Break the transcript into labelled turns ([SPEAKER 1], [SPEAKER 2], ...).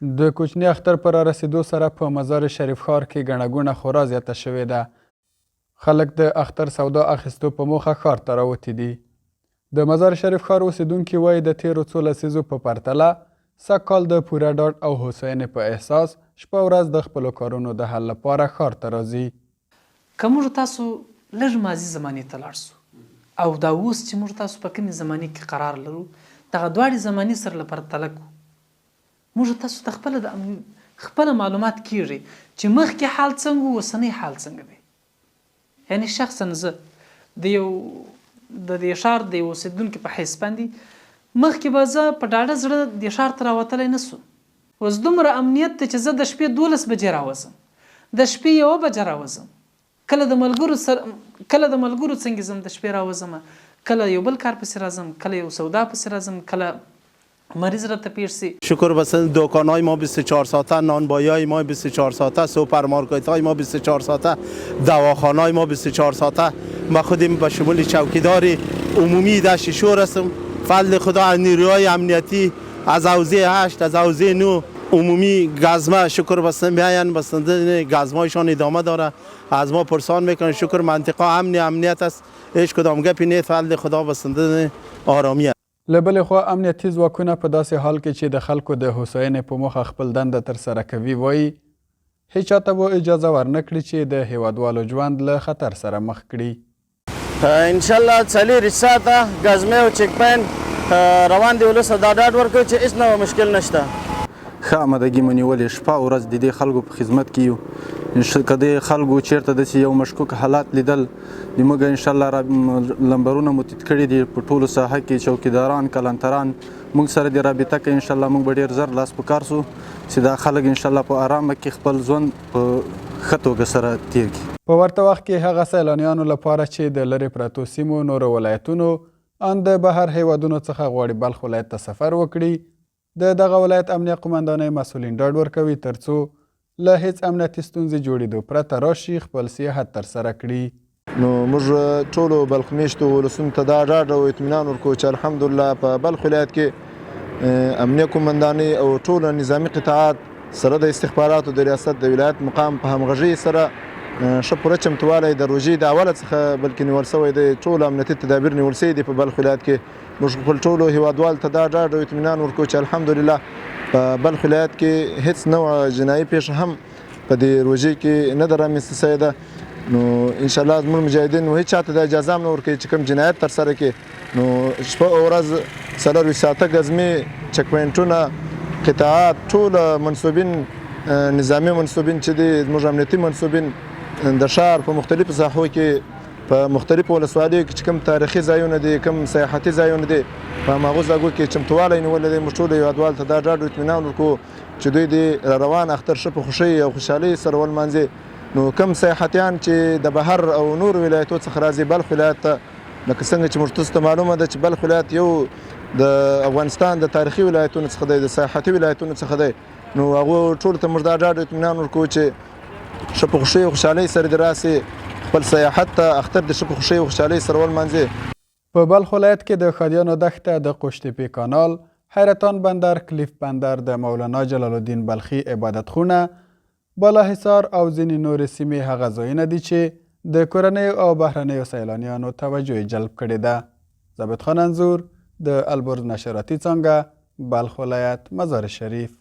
[SPEAKER 1] د کوچني اختر په رارسېدو سره په مزار شریف ښار کې ګڼه ګوڼه خورا زیاته شوې ده. خلک د اختر سودا اخیستو په موخه ښار ته راوتي دي. د مزار شریف ښار اوسېدونکي وايي، د تېرو څو لسیزو په پرتله سږ کال د پوره ډاډ او هوساینې په احساس شپه ورځ د خپلو کارونو د حل لپاره ښار ته راځي.
[SPEAKER 2] که موږ تاسو لږ ماضي زمانې ته لاړ شو او دا اوس چې موږ تاسو په کومې زمانې کې قرار لرو دغه دواړې زمانې سره له پرتله کړو موږ تاسو ته خپله د خپله معلومات کیږي چې مخکې حال څنګه و اوسنی حال څنګه دی. یعنی شخصا زه د یو د دې ښار د یو اوسېدونکي په حیث باندې مخکې به زه په ډاډه زړه دې ښار ته راوتلی نه شوم. اوس دومره امنیت دی چې زه د شپې 12 بجې راوځم، د شپې یوه بجه راوځم، کله د ملګرو سره کله د ملګرو څنګه ځم د شپې راوځم، کله یو بل کار پسې راځم، کله یو سودا پسې راځم، کله مریض راته پیښ شي.
[SPEAKER 3] شکر بسن دکان های ما 24 ساعته، نانبایی های ما 24 ساعته، سوپرمارکت های ما 24 ساعته، دواخانه های ما 24 ساعته. ما خودم به شمول چوکیدار عمومی دشت شور هستم. فضل خدا از نیروهای امنیتی از حوزه 8 از حوزه 9 عمومی گزمه شکر بسن میاین بسن گزمهایشان ادامه داره. از ما پرسان میکنن. شکر منطقه امن امنیت است، هیچ کدام گپی نیست. فضل خدا بسن آرامی است.
[SPEAKER 1] له بلې خوا امنیتي ځواکونه په داسې حال کې چې د خلکو د هوساینې په موخه خپل دنده ترسره کوي وايي، هیچا ته به اجازه ورنه کړي چې د هېوادوالو ژوند له خطر سره مخ کړي.
[SPEAKER 4] انشاالله 24 ساعته ګزمې او چیک پاینټ روان دي، ولس ته دا ډاډ ورکوو چې هیڅ نوع مشکل نشته.
[SPEAKER 5] ښه امادګي مو نیولې، شپه او ورځ د دې خلکو په خدمت کې یو. که دې خلکو چېرته داسې یو مشکوک حالات لیدل د موږ انشاءالله را لمبرونه مو تیت کړي دي په ټولو ساحه کې، چوکیداران کلانتران موږ سره دې رابطه کوي. انشاءالله موږ به ډېر زر لاس په کار سو چې دا خلک انشاءالله په ارامه کې خپل ژوند په ښه توګه سره تېر کړي.
[SPEAKER 1] په ورته وخت کې هغه سیلانیانو لپاره چې د لرې پرتو سیمو، نورو ولایتونو ان د بهر هېوادونو څخه غواړي بلخ ولایت ته سفر وکړي، د دغه ولایت امنیه قومندانۍ مسؤلین ډاډ ورکوي ترڅو له هېڅ امنیتي ستونزې جوړېدو پرته راشي خپل سیاحت ترسره کړي.
[SPEAKER 6] نو موږ ټولو بلخ میشتو ولسونو ته دا ډاډ او اطمینان ورکوو چې الحمدلله په بلخ ولایت کې امنیه قومندانۍ او ټول نظامي قطعات سره د استخباراتو د ریاست د ولایت مقام په همغږۍ سره ښه پوره چمتووالی د روژې د اوله څخه بلکې نیول شوی دی. ټول امنیتي تدابیر نیول شوي دي په بلخ ولایت کې. موږ خپل ټولو هیوادوالو ته دا ډاډ او اطمینان ورکوو چې الحمدلله په بلخ ولایت کې هیڅ نوع جنایي پیښه هم په دې روژې کې نه ده رامنځته شوې ده. نو انشاءالله زموږ مجاهدین هیڅ چاته دا اجازه هم نه ورکوي چې کوم جنایت ترسره کړي. نو شپه او ورځ 24 ساعته ګزمې، چک پوینټونه، قطعات، ټول منسوبین، نظامي منسوبین چې دي، زموږ امنیتي منسوبین د ښار په مختلفو ساحو کې، په مختلفو ولسوالیو کې چې کوم تاریخي ځایونه دي، کوم سیاحتي ځایونه دي، په هماغو ځایو کې چمتووالی نیولی دی. موږ ټولو هېوادوالو ته دا ډاډ او اطمینان ورکوو چې دوی دې را روان اختر ښه په خوښۍ او خوشحالۍ سره ولمانځي. نو کوم سیاحتیان چې د بهر او نورو ولایتو څخه راځي بلخ ولایت ته، لکه څنګه چې موږ تاسو ته معلومه ده چې بلخ ولایت یو د افغانستان د تاریخي ولایتونو څخه دی، د سیاحتي ولایتونو څخه دی، نو هغو ټولو ته موږ دا ډاډ او اطمینان ورکوو چې ښه په خوښۍ او خوشحالۍ سره دې راسي خپل سیاحت ته، اختر دې ښه په خوښۍ او خوشحالۍ سره ولمانځي.
[SPEAKER 1] په بلخ ولایت کې د ښادیانو دښته، د قوشتېپې کانال، حیرتان بندر، کلیف بندر، د مولانا جلال الدین بلخي عبادت خونه، بالاحصار او ځینې نورې سیمې هغه ځایونه دي چې د کورنیو او بهرنیو سیلانیانو توجه یې جلب کړې ده. ضابط خان انځور، د البرز نشراتي څانګه، بلخ ولایت، مزار شریف.